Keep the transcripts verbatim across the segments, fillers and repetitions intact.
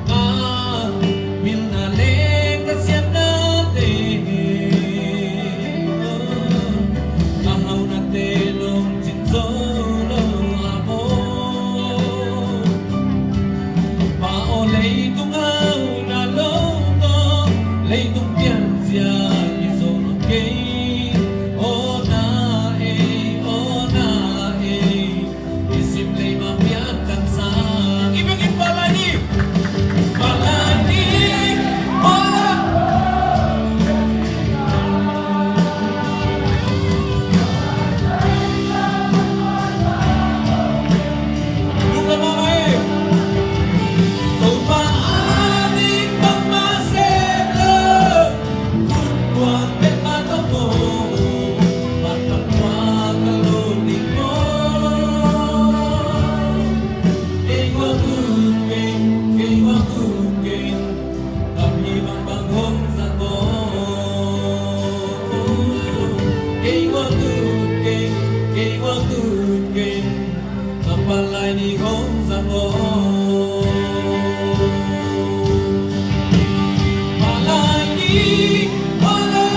Ka pilna le ka siatnate, ka haunate lungcin zo lo a maw. Pa aw, leitung hauna lo tawh leitung pianzia kizo lo kei. Aw na ei, aw na ei. I sim lei ma pian kan sa. I biakin palai ni. Palai ni. Palai. Lungdam mahmah ei. Topa a ding bangmah sem lo. Ka palai ni hong zang o. Palai ni, palai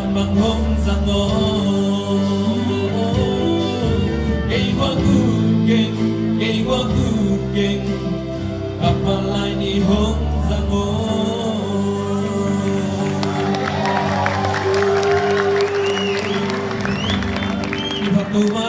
ni hong zang o. Ka palai ni hong zang o. Kiphat to ma